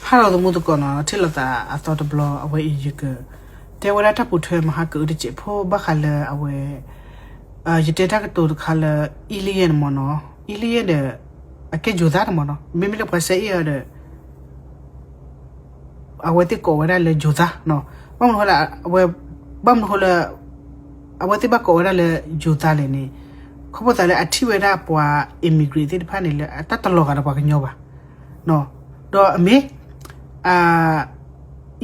ဟါလီၤ သမူသကိးနီၤ, ထံၣ်လိာ်သးအသီတဘျီ အဝဲအံၤယက တဲဝဲဒၣ်တၢ်ပူၤထွဲမဟါကအုတစဲးဖိဘၣ်ဃးလၢအဝဲ ယတဲတၢ်ကတိၤတခါလၢ alien န့ၣ်မ့ၢ်နီၤ, alien ဒီး အကဲယိၤသးန့ၣ်မ့ၢ်နီၤ, မ့မ့ၢ်လၢပှၤစဲအ့ၣ်အီၤဒီး အဝဲသ့ၣ်ကိးဝဲဒၣ်လၢယိၤသးနီၤ, ဘၣ်မနုၤဃိလၢ အဝဲ ဘၣ်မနုၤဃိလၢ အဝဲသ့ၣ်ဘၣ်ကိးဝဲဒၣ်လၢယိၤသးလဲၣ်န့ၣ်, ခီဖျိသးလၢအထံၣ်ဝဲဒၣ်ပှၤ immigrant သ့ၣ်တဖၣ်န့ၣ်လၢအတၢ်တလီၤဂာ်ဒီးပှၤကညီဘၣ် ဒီးအမ့ၢ်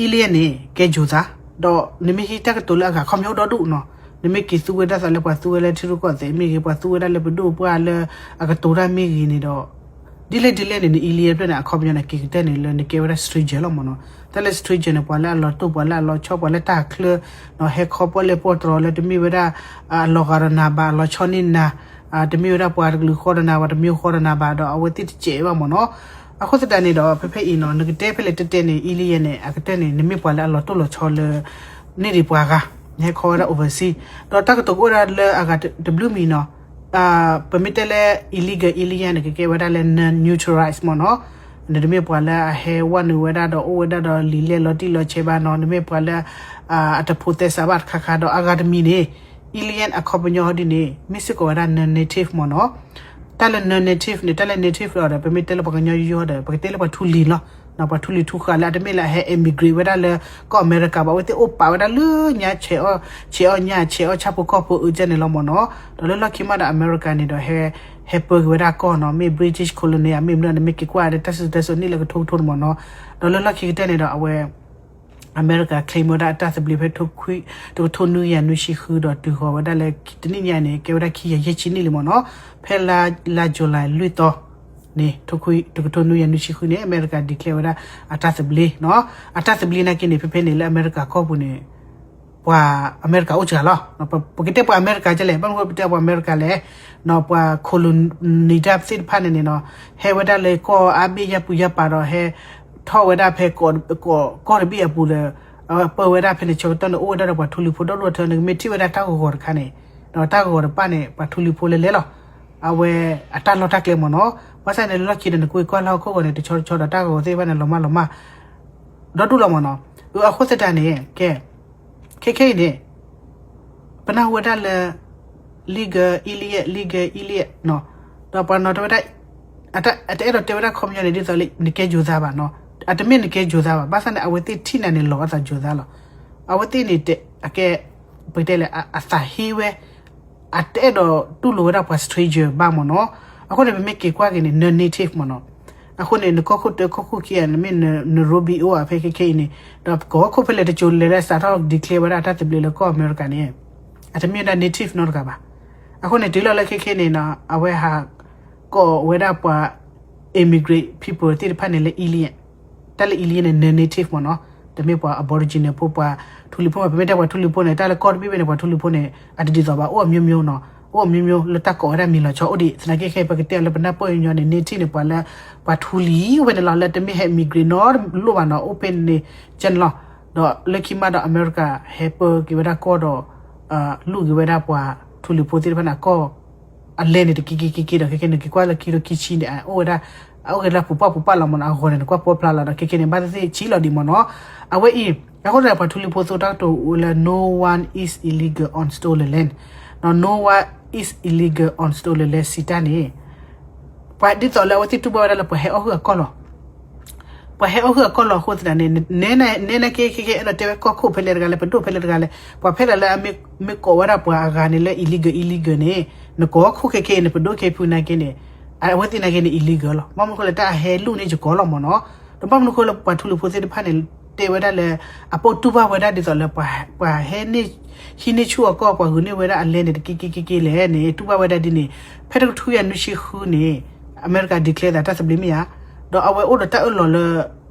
alien န့ၣ် ကဲယိၤသး, ဒီးနမ့ၢ်ဟံးတၢ်ကတိၤလၢအဂၤ ခီပညီအိၣ်ဒီဒူၣ်နီၤ, နမ့ၢ်က့ၤသူဝဲဒၣ်သးလၢပှၤသူဝဲလၢထံရူၢ်ကီၢ်သဲးမ့ၢ်ဂ့ၤ, ပှၤသူဝဲဒၣ်လၢပဒိၣ်ပှၢ်လၢအကတိၤတၢ်မ့ၢ်ဂ့ၤန့ၣ်ဒီး, ဒ်လဲၣ်ဒ်လဲၣ်န့ၣ် န alien ဖျၢၣ်န့ၣ် အခီပညီန့ၣ် က့ၤကတၢၢ်န့ၣ်လၢနကဲဝဲဒၣ် stranger လီၤမ့ၢ်နီၤ, တၢ်လၢ stranger န့ၣ် ပှၤလၢအလီၤတိၢ် ပှၤလၢအလီၤဆီ ပှၤလၢတၢ်ချၢ ဟဲခီပီၣ်လဲၣ်ပီၣ်တြီၤလၢတမ့ၢ်ဝဲဒၣ် အလီၤဂာ်ဒီးနၤဘၣ်, အလီၤဆီန့ၢ်နၤ, တမ့ၢ်ဝဲဒၣ်ပှၤတကလုာ်ဃီဒီးနၤဘၣ်, တမ့ၢ်ဃီဒီးနၤဘၣ်ဒီး အဝဲသ့ၣ်တစဲးဘၣ်မ့ၢ်နီၤ, အဃိသတးန့ၣ်ဒီး ဖဲဖဲအံၤနီၤ နကတဲဖဲလဲၣ်တဲတဲန့ၣ် alien န့ၣ် အကတၢၢ်န့ၣ် နမ့ၢ်ပှၤလၢအလီၤတိၢ်လီၤဆီလၢ န့ၢ်ဒံးပှၤဂၤ, နဟဲခီဝဲဒၣ် overseas, ဒီးတၢ်ကတိၤကအိၣ်ဒၣ်လၢအဂၤတဘျုးမံၤနီၤ, ပမ့ၢ်တဲလၢ illegal alien န့ၣ် ကကဲဝဲဒၣ်လၢ non-naturalized မ့ၢ်နီၤ, နတမ့ၢ်ပှၤလၢအဟဲဝဲနုာ်ဝဲဒၣ်ဒီးအိၣ်ဝဲဒၣ်ဒီးလံာ်လဲၢ်လီၤတံၢ်လီၤဆဲးဘၣ်နီၤ, နမ့ၢ်ပှၤလၢ အတဖိးသဲစးဘၣ်တခါခါဒီး အဂၤတမံၤန့ၣ် alien အခီပညီဒ်န့ၣ် မ့ၢ်စ့ၢ်ကီးဝဲဒၣ် non-native မ့ၢ်နီၤ, တၢ်လၢ non-native န့ၣ် တၢ်လၢ native လီၤဒီး ပမ့ၢ်တဲလၢပှၤကညီယီၤဒီး ပကတဲလၢပှၤထူလံၤလီၤ, ပှၤထူလံၤထူဃာ်လၢအတမ့ၢ်လၢအဟဲ immigrant ဝဲဒၣ်လၢကီၢ်အမဲရကၤဘၣ်, အဝဲသ့ၣ်အိၣ်ပာ်ဝဲဒၣ်လၢညါ ဆဲးအီၣ်ညၣ် ဆဲးအီၣ်ဆၣ်ဖိကီၢ်ဖိအၢကၢန့ၣ်လီၤမ့ၢ်နီၤ, ဒီးလၢလီၢ်ခံမးဒီးအမဲရကၤန့ၣ်ဒီး ဟဲပၢက့ၤဝဲဒၣ်ကီၢ်နီၤ, မ့ၢ် British colony မ့ၢ်မနုၤ နမ့ၢ်က့ၤကွၢ်ဒီးတၢ်စံၣ်စိၤတဲစိၤန့ၣ်လၢကထိကထိန့ၣ်မ့ၢ်နီၤ, ဒီးလၢလီၢ်ခံကတၢၢ်န့ၣ်ဒီး အဝဲ အမဲရကၤ claim ဝဲဒၣ်အတၢ်သဘျ့ဖဲ တကထိနွံကယၤနွံဆံဃုဒီးတုၤဃီၤဝဲဒၣ်လၢတနံၣ်ညါန့ၣ် ကဲဝဲဒၣ်ခံကယၤယဲၢ်ဆံနံၣ်လံမ့ၢ်နီၤ, ဖဲလါ July လွံၢ်သီန့ၣ် တကထိနွံကယၤနွံဆံဃုန့ၣ် အမဲရကၤ declare ဝဲဒၣ်အတၢ်သဘျ့နီၤ, အတၢ်သဘျ့နာ်က့န့ၣ် ဖဲဖဲန့ၣ်လၢအမဲရကၤကီၢ်ပူၤန့ၣ် ပှၤအမဲရကၤအိၣ်စှၤလီၤ, ပကတဲပှၤအမဲရကၤကလဲၣ်, ဘၣ်မနုၤပတဲပှၤအမဲရကၤလဲၣ်, ပှၤ colony ဒၣ်သ့ၣ်တဖၣ်န့ၣ်န့ၣ်နီၤ, ဟဲဝဲဒၣ်လၢကီၢ်အါဘ့ၣ်ယါပူၤယါပၤဒီး ဟဲထီၣ်ဝဲဒၣ်ဖဲ ကီၢ်တဘ့ၣ်အပူၤဒီး ပၢဝဲဒၣ်ဖဲန့ၣ် ဆၢကတီၢ်န့ၣ် အိၣ်ဝဲဒၣ်ဒီးပှၤထူလံၤဖိဒီဒူၣ်အထၢ နကမ့ၢ်ထံၣ်ဝဲဒၣ်တၢ်ဂီၤဂီၤတခါန့ၣ်, ဒီးတၢ်ဂီၤတပၣ်န့ၣ် ပှၤထူလံၤဖိလဲၤလဲၤလီၤ, အဝဲအတၢ်လီၢ်တၢ်ကျဲမ့ၢ်နီၤ, ဘၣ်ဆၣ်န့ၣ်လၢလီၢ်ခံဒီး နကွၢ်ကွၢ်လၢဟီၣ်ခိၣ်ဂီၤန့ၣ် တဆီတဆီဒီး တၢ်ဂီၤသ့ၣ်တဖၣ်န့ၣ် လီၤမၢ်လီၤမၢ် ဒီဒူၣ်လီၤမ့ၢ်နီၤ, အဃိသတးန့ၣ် ကဲ ခဲခဲအံၤန့ၣ် ပနၢ်ဟူဝဲဒၣ်လၢ legal alien, legal alien နီၤ, ဒီးပှၤနီၤတဲဝဲဒၣ် အတအဲၣ်ဒိးတဲဝဲဒၣ်ခီပညီန့ၣ် ဒ်သိးလၢနကဲယိၤသးဘၣ်နီၤ, အတမ့ၢ်နကဲယိၤသးဘၣ်, ဘၣ်ဆၣ်န့ၣ် အဝဲသ့ၣ်ထံၣ်နၤန့ၣ် လီၤအသးယိၤသးလီၤ, အဝဲသ့ၣ်န့ၣ် အကဲ ပကတဲလၢ အသးဟ့ဝဲ အတအဲၣ်ဒိးတူၢ်လိာ်ဝဲဒၣ်ပှၤ stranger ဘၣ်မ့ၢ်နီၤ, အဃိန့ၣ် ပမ့ၢ်က့ၤကွၢ်က့ၤန့ၣ် non-native မ့ၢ်နီၤ, အဃိန့ၣ် နကီၢ်ခိၣ်တၢ ကီၢ်ခိၣ်ခံဂၤ နမ့ၢ် Nairobi အိၣ်ဖဲခဲခဲအံၤန့ၣ်, ဒီးကီၢ်ခိၣ်ဖဲလဲၣ်တကၠိၤလဲၤလၢစးထီၣ် declare ဝဲဒၣ်တၢ်သဘျ့လၢကီၢ်အမဲရကၤန့ၣ်, အတမ့ၢ်ဝဲဒၣ် native နီတဂၤဘၣ်, အဃိန့ၣ် တုၤလီၤလၢခဲခဲန့ၣ်နီၤ အဝဲဟး ကိးဝဲဒၣ်ပှၤ immigrant people သ့ၣ်တဖၣ်န့ၣ်လၢ alien, တၢ်လၢ alien န့ၣ် non-native မ့ၢ်နီၤ, တမ့ၢ်ပှၤ Aboriginal ဖိ ပှၤထူလံၤဖိမ့ၢ် ပမ့ၢ်တဲပှၤထူလံၤဖိန့ၣ် တၢ်လၢကီၢ်တဘ့ၣ်ဘ့ၣ်န့ၣ် ပှၤထူလံၤဖိန့ၣ် အတဒ်သိးဘၣ်, အိၣ်အမျိုးမျိုးနီၤ, အိၣ်အမျိုးမျိုးလၢတၢ်ကိးဝဲဒၣ်မံၤလီၤဆီအိၣ်ဒံး, သနာ်က့ခဲအံၤ ပကတဲအီၤလၢပနၢ်ပၢၢ်ညီညီန့ၣ် native န့ၣ် ပှၤလၢ ပှၤထူလံၤဝဲန့ၣ်လီၤ, လၢတမ့ၢ်ဟဲ immigrant နီတလိၣ်ဘၣ်နီၤ, အိၣ်ဖဲန့ၣ် ကဲန့ၣ်လီၤ, ဒီးလၢခံမးဒီး အမဲရကၤ ဟဲပၢက့ၤဝဲဒၣ်ကီၢ်ဒီး လူၢ်က့ၤဝဲဒၣ်ပှၤထူလံၤဖိသ့ၣ်တဖၣ်န့ၣ် အကီၢ် အလဲန့ၣ်တက့ၢ်က့ၢ်က့ၢ်က့ၢ်ဒီး ခဲခဲန့ၣ် နက့ၤကွၢ်လၢခံထိခံဆံန့ၣ် အအိၣ်ဝဲဒၣ် အအိၣ်က့ၤလၢပူၤပှၢ်ပူၤပှၢ်လီၤမ့ၢ်နီၤ, အဂီၤန့ၣ် နကွၢ်ပှၢ်ဖျါလီၤဒီး ခဲခဲန့ၣ် ဘၣ်သ့ၣ်သ့ၣ်ဆံးလီၤဒံးမ့ၢ်နီၤ, အဝဲအံၤ အဃိသတး ပှၤထူလံၤဖိသိတၢ်ကတိၤလၢ no one is illegal on stolen land, no one is illegal on stolen land စံးတၢ်န့ၣ် ပှၤဒ်သိးလၢအဝဲသ့ၣ်တူၢ်ဘၣ်ဝဲဒၣ်လၢပှၤဟဲအီၣ်ဟုၣ်အကီၢ်လီၤ. ပှၤဟဲအီၣ်ဟုၣ်အကီၢ်လီၤအဃိသတးန့ၣ် နဲနဲက့ခဲခဲအဲၣ်ဒိးတဲဝဲကီၢ်ခိၣ်ဖဲလဲၣ်တဂၤလဲၣ် ပဒိၣ်ဖဲလဲၣ်တဂၤလဲၣ် ပှၤဖဲလဲၣ်လၢအမ့ၢ်ကိးဝဲဒၣ်ပှၤအဂၤန့ၣ်လၢ illegal illegal န့ၣ် နကီၢ်ခိၣ်ခဲခဲအံၤန့ၣ် ပဒိၣ်ခဲဖုနာ်က့န့ၣ် အဝဲသ့ၣ်နာ်က့န့ၣ် illegal လီၤ. ဘၣ်မနုၤဃိလၢတၢ်အဟဲလူၢ်န့ၢ်ယကီၢ်လီၤမ့ၢ်နီၤ. ဒီးဘၣ်မနုၤဃိလၢပှၤထူလံၤဖိသ့ၣ်တဖၣ်န့ၣ် တဲဝဲဒၣ်လၢ အပိာ်တူၢ်ဘၣ်ဝဲဒၣ်ဒ်သိးလၢ ပှၤဟဲန့ၢ် ဟံးန့ၢ်ဆူၣ်အကီၢ် ပှၤဂုာ်န့ၢ်ဝဲဒၣ်အလဲန့ၣ် တက့ၢ်က့ၢ်က့ၢ်က့ၢ်လဲၣ်န့ၣ် တူၢ်ဘၣ်ဝဲဒၣ်ဒ်န့ၣ် ဖဲတကထိယၤနွံဆံဃုန့ၣ် အမဲရကၤ declare သးတၢ်သဘျ့မ့ၢ်ဧါ. ဒီးအဝဲအိၣ်ဒီးတၢ်အၢၣ်လီၤလၢ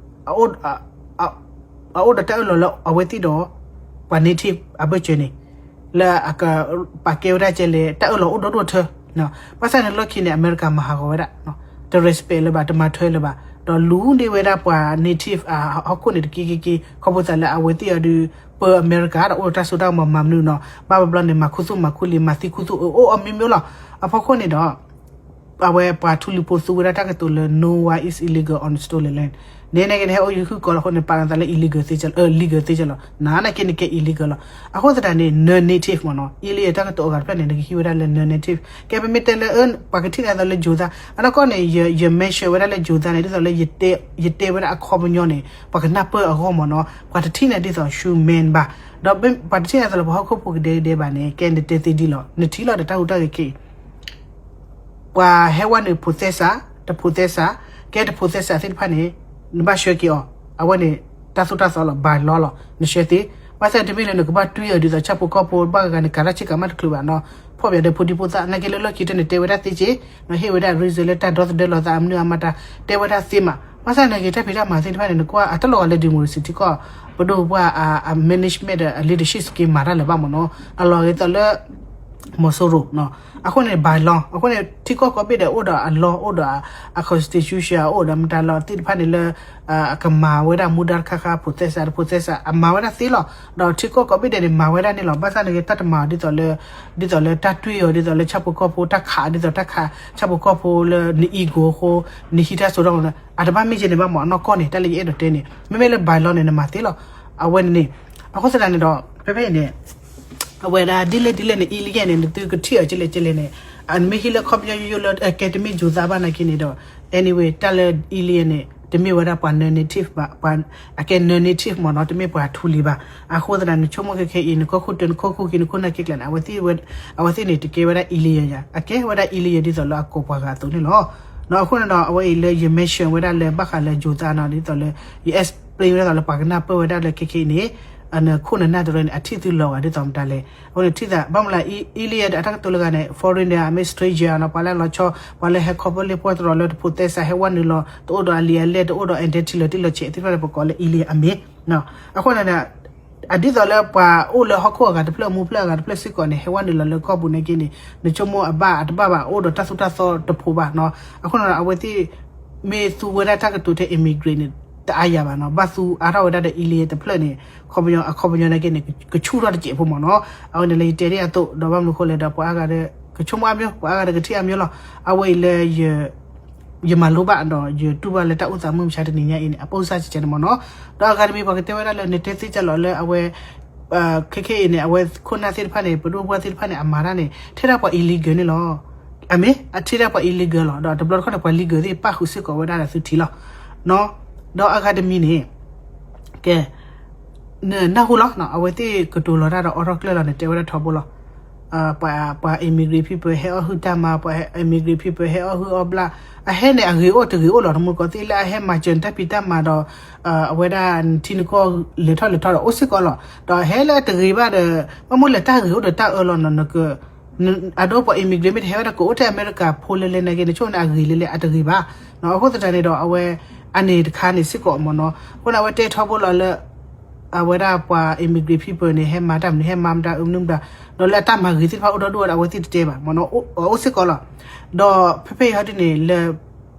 အအိၣ်ဒီးတၢ်အၢၣ်လီၤလၢအဝဲသ့ၣ်ဒီး ပှၤ native အဘၢၣ်စၢၤန့ၣ် လၢအကပာ်ကဲဝဲဒၣ်ကဲလဲၣ် တၢ်အၢၣ်လီၤအိၣ်ဒီဒူၣ်အထၢ ဘၣ်ဆၣ်န့ၣ်လီၢ်ခံန့ၣ် အမဲရကၤမၤဟးဂီၤဝဲဒၣ် တ respect လၢၤဘၣ် တမၤထွဲလၢၤဘၣ် ဒီးလူၤန့ၢ်ဝဲဒၣ်ပှၤ native အဟီၣ်ခိၣ်န့ၣ်တက့ၢ်က့ၢ်က့ၢ် ခီဖျိသးလၢအဝဲသ့ၣ်အီၤဒုး ပၢအမဲရကၤဒီးအိၣ်ဒီးတၢ်စိတၢ်ကမီၤမၤမနုၤနီၤ ဘၣ်ဘျီဘျီန့ၣ် မၤခူသူၣ်မၤခူလံၤ မၤသံခူသူၣ်အၢ အိၣ်အမျိုးမျိုးလီၤ. အဖီခိၣ်န့ၣ်ဒီး အဝဲပှၤထူလံၤဖိသူဝဲဒၣ်တၢ်ကတိၤလၢ no one is illegal on stolen land န့ၣ် နက့န့ၣ် ဟဲအိၣ်ယုာ်ခုၣ်ကီးလီၤအဃိန့ၣ် ပာ်လီၤသးလၢ illegal သ့ကလီၤ, အ legal သ့ကလီၤ, နနာ်က့န့ၣ်ကဲ illegal လီၤ. အဃိသတးန့ၣ် non-native မ့ၢ်နီၤ illegal တၢ်ကတိၤအဂၤတဖျၢၣ်န့ၣ် နကဟံးဝဲဒၣ်လၢ non-native. ကဲ ပမ့ၢ်တဲလၢ ပှၤကထံၣ်န့ၢ်အသးလၢ ယိၤသး အနီၢ်ကီၢ်န့ၣ် ယ mention ဝဲဒၣ်လၢ ယိၤသး န့ၣ် ဒ်သိးလၢ ယတဲဝဲဒၣ်အခီပညီန့ၣ် ပှၤကနၢ်ပၢၢ်အဂီၢ်မ့ၢ်နီၤ ပှၤတထံၣ်န့ၢ်ဒ်သိး human ဘၣ်, ဒီးပှၤတထံၣ်န့ၢ်အသးလၢပှၤဟီၣ်ခိၣ်ဖိကဒဲကဒဲဘၣ်န့ၣ် ကဲ နတဲသ့ဒ်လီၤ နထံၣ်လီၤဒီးတၢ်ဟူးတၢ်ဂဲၤခဲအံၤ ပှၤဟဲဝဲနုာ် possess တ possess ကဲတ possess သ့ၣ်တဖၣ်န့ၣ် နဘၣ်ဆှၢက့ၤအီၤ, အဝဲန့ၣ် တၢ်သိၣ်တၢ်သီလီၤ by law လီၤ နဆှၢသ့, ဘၣ်ဆၣ်တမ့ၢ်လၢနကဘၣ်တွံၢ်အီၤ ဒ်သိးဆၣ်ဖိကီၢ်ဖိဘၣ်ဂၤဂၤန့ၣ် ကၤတၢ်ဆ့ကၤမၣ်တချုးဘၣ်နီၤ, ဖီၣ်ပြဒီးဖိဒံဖိသၣ် နာ်က့လၢလီၢ်ခံတၢ်န့ၣ် တဲဝဲဒၣ်သ့က့ၤ, ဟ့ၣ်ဝဲဒၣ် reason လၢတၢ်ဒီသဒၢလီၤသး အမနုၤအမတၤ တဲဝဲဒၣ်သ့မး, ဘၣ်ဆၣ်နာ်က့တၢ်ဖံးတၢ်မၤသ့ၣ်တဖၣ်န့ၣ် နကွၢ်အတလီၤဂာ်လၢ democracy ထံကီၢ် ပဒိၣ်ပှၢ်အ management ဒီးအ leadership စက့မၤတၢ်လၢၤဘၣ်မ့ၢ်နီၤ, အလီၤဂ့ၤသိးလၢ မီၤစိရိၤ အဃိန့ၣ် by law အဃိန့ၣ် ထံကီၢ်ကိးဘ့ၣ်ဒဲးအိၣ်ဒီးအ law အိၣ်ဒီးအ constitution အိၣ်ဒီးမတၤလီၤသ့ၣ်တဖၣ်န့ၣ်လၢ အကမၤဝဲဒၣ်မူဒါတခါခါ possess တ possess အမၤဝဲဒၣ်သ့လီၤ, ဒီးထံကီၢ်ကိးဘ့ၣ်ဒဲးန့ၣ် မၤဝဲဒၣ်န့ၣ်လီၤ, ဘၣ်ဆၣ်နာ်က့တၢ်တမၤအီၤဒ်သိးလၢ ဒ်သိးလၢတၢ်တွံၢ်အီၤ ဒ်သိးလၢဆၣ်ဖိကီၢ်ဖိတၢ်ခး ဒ်သိးတၢ်ခး ဆၣ်ဖိကီၢ်ဖိလၢန ego အဃိ နဟံးတၢ်စိဒီမနၤ အတဘၣ်မ့ၢ်ကဲန့ၣ်ဘၣ်မ့ၢ် အနီၢ်ကီၢ်န့ၣ် တၢ်လၢယအဲၣ်ဒိးတဲန့ၣ် မ့မ့ၢ်လၢ by law န့ၣ် နမၤသ့လီၤ, အဝဲန့ၣ်န့ၣ် အဃိသတးန့ၣ်ဒီး ဖဲဖဲအံၤန့ၣ် အဝဲဒၣ်ဒ်လဲၣ်ဒ်လဲၣ်န့ၣ် illegal န့ၣ် နသုကထံၣ်အီၤကလဲၣ်ကလဲၣ်န့ၣ် နမ့ၢ်ဟံးလၢခီပညီယိယိလၢ အကဲတမ့ၢ်ယိၤသးဘၣ်နာ်က့န့ၣ်ဒီး anyway တၢ်လၢ illegal န့ၣ် တမ့ၢ်ဝဲဒၣ်ပှၤ non-native ဘၣ်, အကဲ non-native မ့ၢ်နီၤ တမ့ၢ်ပှၤထူလံၤဘၣ်, အဃိသတးန့ၣ် နဆိကမိၣ်ခဲခဲအံၤ နကီၢ်ခိၣ်တၢ နခိၣ်ခိၣ်ခံ နခိၣ်နၢ်က့ကျါန့ၣ် အဝဲသ့ၣ်န့ၣ် တကဲဝဲဒၣ် illegal ယၤ အကဲဝဲဒၣ် illegal ဒ်သိးလၢအကိးပှၤဂၤအသိးန့ၣ်လီၤ. အဃိန့ၣ်ဒီး အဝဲအံၤလၢယ mention ဝဲဒၣ်လၢဘၣ်ဃးလၢယိၤသးနီၤ ဒ်သိးလၢ ယ explain ဝဲဒၣ်သိးလၢပှၤကနၢ်ပၢၢ်ဝဲဒၣ်လၢခဲခဲအံၤန့ၣ် နခိၣ်နနၢ်တရၢန့ၣ် အထံၣ်သုလီၤဂာ်ဒ်သိးမတၤလဲၣ်, အဃိန့ၣ်ထံၣ်သး ဘၣ်မနုၤလၢ illegal ဒီးအတၢ်ကတိၤလၢဂၤန့ၣ် foreigner မ့ၢ် stranger နီၤ ပှၤလၢအလီၤဆီ ပှၤလၢဟဲခီဖျိလၢပှၢ်တရီၤလၢတ possess ဟဲဝဲနုာ်လီၤ တအိၣ်ဒီးအလံာ်အလဲၢ် တအိၣ်ဒီး identity လၢတံၢ်လီၤဆဲးသ့ၣ်တဖၣ်န့ၣ် ပကိးလၢ illegal အမ့ၢ် အဃိန့ၣ် ဒ်သိးလၢပှၤအိၣ်လၢဟီၣ်ခိၣ်အဂၤတဖျၢၣ်မူဖျၢၣ်အဂၤတဖျၢၣ်စ့ၢ်ကီးန့ၣ် ဟဲဝဲနုာ်လီၤလၢကီၢ်ပူၤနာ်က့န့ၣ် နဆိကမိၣ်အဘၣ်အတဘၣ်ဘၣ် အိၣ်ဒီးတၢ်သိၣ်တၢ်သီတဖိဘၣ်နီၤ, အဃိန့ၣ်ဒီး အဝဲသ့ၣ် မ့ၢ်သူဝဲဒၣ်တၢ်ကတိၤထဲ immigrant န့ၣ် တအါယၤဘၣ်နီၤ, ဘၣ်သူအါထီၣ်ဝဲဒၣ်ဒီး illegal တဖျၢၣ်န့ၣ် ခီပညီ အခီပညီနာ်က့န့ၣ် ကဆူၣ်ထီၣ်တစဲးဖိမ့ၢ်နီၤ, အဝဲန့ၣ်လၢယတဲဒ်အသိး ဒီးဘၣ်မနုၤအဃိလဲၣ်ဒီး ပှၤအါဂၤဒီး ကဆိကမိၣ်အါမး ပှၤအါဂၤဒီးကထံၣ်အါမးလီၤ, အဝဲအံၤလၢ ယမၤလိဘၣ်ဒီး ယတူၢ်ဘၣ်လၢတၢ်အိၣ်သးမုၢ်မဆါတနံၤညါအံၤန့ၣ် အပိၢ်စၢ်ကဲန့ၣ်မ့ၢ်နီၤ, ဒီးအဂၤတမံၤပှၤကတဲဝဲဒၣ်လၢနတဲသ့ကလီၤလၢအဝဲ ခဲခဲအံၤန့ၣ် အဝဲခိၣ်နၢ်သ့ၣ်တဖၣ်န့ၣ် ပဒိၣ်ပှၢ်သ့ၣ်တဖၣ်န့ၣ် အမၤတၢ်န့ၣ် ထဲဒၣ်ပှၤ illegal န့ၣ်လီၤ, အမ့ၢ် အထဲဒၣ်ပှၤ illegal လီၤ, ဒီးတဘျီတခီၣ်န့ၣ် ပှၤ legal သ့ၣ်ပၣ်ဃုာ်စ့ၢ်ကီးဝဲဒၣ်ဒီးသုထံလီၤ, ဒီးအဂၤတမံၤန့ၣ် ကဲ နနၢ်ဟူလီၤ, အဝဲသ့ၣ်ကတိၤလီၤတၢ်ဒီးအိးထီၣ်ကျၢၢ်လီၤန့ၣ် တဲဝဲဒၣ်ထီဘိလီၤ, ပှၤ immigrant people ဟဲအီၣ်ဟုၣ်တၢ်မၤ, ပှၤ immigrant people ဟဲအီၣ်ဟုၣ်အီၣ်ဘျၣ်, အဟဲန့ၣ် အဂ့ၤအိၣ်တဂ့ၤအိၣ်လီၤ, တမူကီးသ့ၣ်လၢအဟဲမၤစၢၤနတၢ်ဖံးတၢ်မၤဒီး အဝဲဒၣ်နထံနကီၢ်လဲၤထီၣ်လဲၤထီဒီးအိၣ်စ့ၢ်ကီးလီၤ, ဒီးဟဲလၢအတဂ့ၤဘၣ်ဒီး ဘၣ်မနုၤလဲၣ် တၢ်ဂ့ၤအိၣ်ဒီးတၢ်အၢလီၤနီၤ, နက အဒိပှၤ immigrant မ့ၢ်တဟဲဝဲဒၣ်ကအိၣ်ထဲအမဲရကၤဖိလဲလဲနာ်က့ နဆိကမိၣ်န့ၣ် အဂ့ၤလဲလဲ အတဂ့ၤဘၣ်, အဃိသတးန့ၣ်ဒီး အဝဲ အန့ၣ်တခါန့ၣ်စ့ၢ်ကီးမ့ၢ်နီၤ, အဃိန့ၣ် အဝဲတဲထီဘိလီၤလၢ အဝဲဒၣ်ပှၤ immigrant people န့ၣ် ဟဲမၤတၢ်မနုၤ ဟဲမၤမတၤအမနုၤမတၤ, ဒီးလၢအတၢ်မၤဂ့ၤသ့ၣ်တဖၣ်အိၣ်ဒီဒူၣ်ဝဲဒီး အဝဲသ့ၣ်တတဲဘၣ်မ့ၢ်နီၤ, အိၣ်စ့ၢ်ကီးလီၤ, ဒီးဖဲဖဲအံၤဟီဒ်န့ၣ်လၢ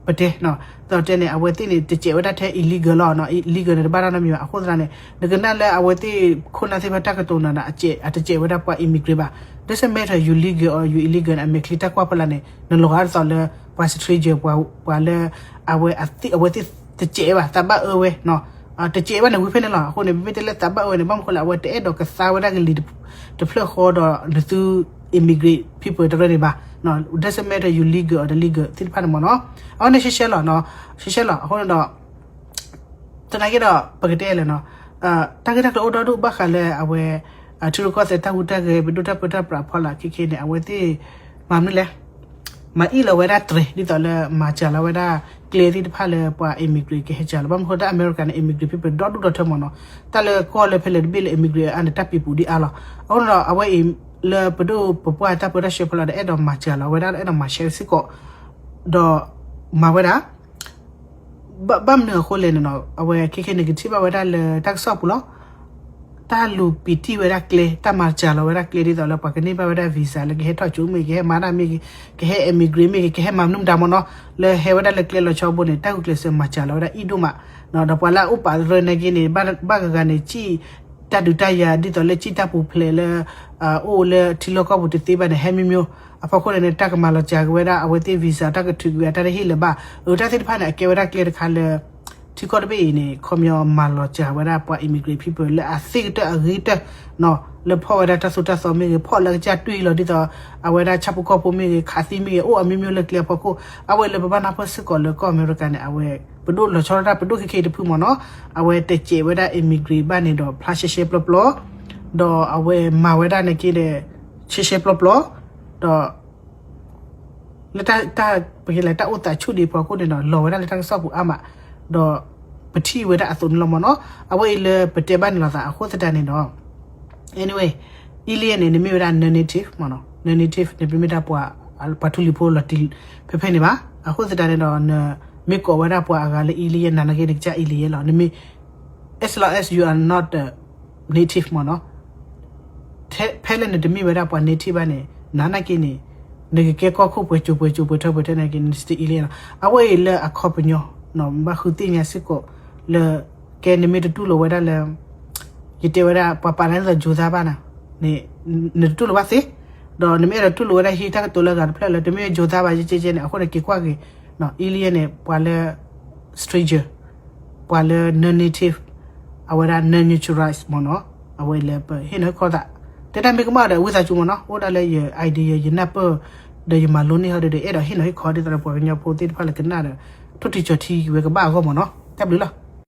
ပတဲ ဒီးတဲန့ၣ် အဝဲသ့ၣ်န့ၣ် တစဲးဝဲဒၣ်ထဲ illegal လီၤ, illegal န့ၣ် တဘၣ်တၢ်နီတမံၤဘၣ်, အဃိသတးန့ၣ် နကနၣ်လၢအဝဲသ့ၣ်ခိၣ်နၢ်သ့ၣ်တဖၣ်တၢ်ကတိၤနၤဒီး အတစဲးဝဲဒၣ်ပှၤ immigrant ဘၣ်, doesn't matter you legal or you illegal န့ၣ် အမဲာ်ချံတၢ်ကွၢ်ဖီလာ်န့ၣ် နလီၤဂာ်ဒ်သိးလၢ ပှၤ stranger ပှၤလၢ အဝဲသ့ၣ်တစဲးဘၣ် သးဘၣ်အၢဝဲ တစဲးဘၣ် သးဘၣ်အၢဝဲနီၤ, တစဲးဘၣ်န့ၣ်ဝံၤဖဲန့ၣ်လီၤ, အဃိန့ၣ် မ့မ့ၢ်တဲလၢသးဘၣ်အၢဝဲန့ၣ် ဘၣ်မနုၤအဃိလဲၣ် အဝဲတအဲၣ်ဒိးကသါဝဲဒၣ်ကလံၤတဖျၢၣ်ဃီဒီးနသု immigrant people တရၢန့ၣ်ဘၣ်, doesn't matter you legal or the legal သ့ၣ်တဖၣ်န့ၣ်မ့ၢ်နီၤ, အဝဲန့ၣ်ရှဲရှဲလီၤ, ရှဲရှဲလီၤ, အဃိန့ၣ်ဒီး သနာ်က့ဒီး ပကတဲလဲၣ်နီၤ, တၢ်ဂ့ၢ်တၢ်ကျိၤအိၣ်ဒီဒူၣ်ဘၣ်ဃးလၢအဝဲ ထံရူၢ်ကီၢ်သဲးတၢ်ဟူးတၢ်ဂဲၤ ပဒိၣ်တၢ်ပၢတၢ်ပြးဖီလာ်ခဲခဲန့ၣ် အဝဲသ့ၣ် မၤမနုၤလဲၣ်, မၤအံၣ်လီၤဝဲဒၣ်တြဲၤ ဒ်သိးလၢမၤစှၤလီၤဝဲဒၣ်ကျဲသ့ၣ်တဖၣ်လၢပှၤ immigrant ကဟဲစှၤလီၤ, ဘၣ်မနုၤအဃိ တၢ်အမဲရကၤန့ၣ် immigrant people ဒီဒူၣ်ဒီထၢမ့ၢ်နီၤ, တၢ်လၢကီၢ်လၢဖဲလဲၣ်တဘ့ၣ်လၢ immigrant အါန့ၣ် တၢ်ပံၤပူၤဒ်အါလီၤ, အဃိန့ၣ်ဒီး အဝဲအံၤလၢပဒိၣ်ပပှၢ်တၢ်ပၢတၢ်ဆှၢဖီလာ်ဒီး အဲၣ်ဒိးမၤစှၤလီၤဝဲဒၣ် အဲၣ်ဒိးမၤရှဲစ့ၢ်ကီး ဒီးမၤဝဲဒၣ် ဘၣ်မနုၤအဃိလဲၣ်န့ၣ်နီၤ, အဝဲခဲခဲန့ၣ် ကထံၣ်ဘၣ်ဝဲဒၣ်လၢတၢ်ကစီၣ်ပူၤလီၤ, တၢ်လူၤပံးတံၢ်ဝဲဒၣ်ကျဲ တၢ်မၤစှၤလီၤဝဲဒၣ်ကျဲ ဒ်သိးလၢပှၤကန့ၢ်ဘၣ်ဝဲဒၣ် visa လၢကဟဲထီၣ်ကၠိမ့ၢ်ဂ့ၤ ကဟဲမၤတၢ်မ့ၢ်ဂ့ၤ ကဟဲ immigrant မ့ၢ်ဂ့ၤ ကဟဲမၤမနုၤမတၤမ့ၢ်နီၤ, လၢဟဲဝဲဒၣ်လၢကျဲလီၤဆီဘိန့ၣ် တၢ်ဂုာ်ကျဲးစၢးမၤစှၤလီၤဝဲဒၣ်အံၣ်ဒိၣ်မး, ဒီးပှၤလၢအအိၣ်ပာ်ရၢနာ်က့န့ၣ် ဘၣ်ဂၤဂၤန့ၣ် စံၣ် တၢ်ဒုးတၢ်ယၤဒ်သိးလၢစံၣ်တၢ်ပူၤဖျဲးလၢ အိၣ်လၢထံလီၢ်ကီၢ်ပူၤတသ့ဘၣ်န့ၣ် ဟဲမ့ၢ်မ့ၢ် အဖီခိၣ်န့ၣ်န့ၣ် တၢ်ကမၤလီၤစှၤက့ၤဝဲဒၣ် အဝဲသ့ၣ် visa တၢ်ကထုးကွံာ်အတၢ်တဟ့ၣ်လၢၤဘၣ်. အတၢ်သ့ၣ်တဖၣ်န့ၣ် အကဲဝဲဒၣ်ကျဲတခါလၢ ထံကီၢ်တဘ့ၣ်အံၤန့ၣ် ခီပညီမၤလီၤစှၤဝဲဒၣ်ပှၤ immigrant people လၢအသ့ၣ်ကတၢၢ်အဂ့ၤကတၢၢ် လၢဖီၣ်ဝဲဒၣ်တၢ်သိၣ်တၢ်သီမ့ၢ်ဂ့ၤ ဖီၣ်လၢကစၢ်တွံၢ်လီၤ ဒ်သိး အဝဲဒၣ်ဆၣ်ဖိကီၢ်ဖိမ့ၢ်ဂ့ၤ ခးသံမ့ၢ်ဂ့ၤ အိၣ်အမျိုးမျိုးလၢကျဲအဖီခိၣ် အဝဲလၢပဘၣ်နၢ်ပၢၢ်စ့ၢ်ကီးလၢကီၢ်အမဲရကၤန့ၣ် အဝဲ ပဒိၣ်လီၤဆီဒၣ်တၢ်ပဒိၣ်ခဲခဲအံၤတဖုမ့ၢ်နီၤ အဝဲတစဲးဝဲဒၣ် immigrant ဘၣ်န့ၣ်ဒီး ဖျါရှဲရှဲပျီပျီ ဒီးအဝဲမၤဝဲဒၣ်န့ၣ်က့ဒီး ရှဲရှဲပျီပျီ ဒီး လၢတၢ် ပကလဲၤတၢ်အိၣ်သးဆူၣ်ဒံးဖီခိၣ်န့ၣ်ဒီး လီၤဝဲဒၣ်လၢတၢ်ကစီၣ်ပူၤအါမး ဒီးပထံၣ်ဝဲဒၣ်အသိးန့ၣ်လီၤမ့ၢ်နီၤ အဝဲအံၤလၢပတဲဘၣ်န့ၣ်လီၤသးအဃိသတးန့ၣ်ဒီး anyway Illian န့ၣ် နမ့ၢ်ဝဲဒၣ် non-native မ့ၢ်နီၤ non-native န့ၣ် ပမ့ၢ်ဒၣ်ပှၤ ပှၤထူလံၤဖိလီၤတံၢ်ဖဲဖဲန့ၣ်ဘၣ် အဃိသတးန့ၣ်ဒီး နမ့ၢ်ကိးဝဲဒၣ်ပှၤအဂၤလၢ Illian နာ်သက့ နကစၢ် Illian လီၤ နမ့ၢ် as long as you are not native မ့ၢ်နီၤ ဖဲလၢနတမ့ၢ်ဝဲဒၣ်ပှၤ native ဘၣ်န့ၣ် နာ်သက့န့ၣ် နကကဲကီၢ်ခိၣ်ပှဲၤကၠိပှဲၤကၠိပှဲၤထီပှဲၤထီနာ်သက့ နစတံ Illian လီၤ အဝဲအံၤလၢအခီပညီ ဘၣ်ဃုသ့ၣ်ညါစ့ၢ်ကီး လၢ ကဲနမ့ၢ်တတူၢ်လိာ်ဝဲဒၣ်လၢ ယတဲဝဲဒၣ်ပှၤပာ်လၢသး ယိၤသါ ဘၣ်နၤန့ၣ် နတတူၢ်လိာ်ဘၣ်သ့ ဒီးနမ့ၢ်အဲၣ်ဒိးတူၢ်လိာ်ဝဲဒၣ်ဟံးတၢ်ကတိၤလၢအဂၤတဖျၢၣ်လၢ တမ့ၢ်ယိၤသါဘၣ် ယကဲကဲန့ၣ် အဃိန့ၣ် က့ၤကွၢ်က့ၤ Illian န့ၣ် ပှၤလၢ stranger ပှၤလၢ non-native အဝဲဒၣ် non-naturalized မ့ၢ်နီၤ အဝဲလၢပဟ့ၣ်နီၤဟ့ၣ်ခီသး တဲတၢ်မ့ၢ်ကမၣ်ဒီး ဝံသးစူၤမ့ၢ်နီၤ အိၣ်ဒၣ်လၢယ idea ယနၢ်ပၢၢ် ဒီးယမၤလိန့ၢ်ဟီဒီး အဲၣ်ဒိးဟ့ၣ်နီၤဟ့ၣ်ခီဒ်သိးဒီးပှၤကညီဖိသ့ၣ်တဖၣ်လၢကနၣ်ဒီး ထိၣ်ထံကၠီၤထံဝဲကဘၣ်အဂီၢ်မ့ၢ်နီၤ တၢ်ဘျုးလီၤ.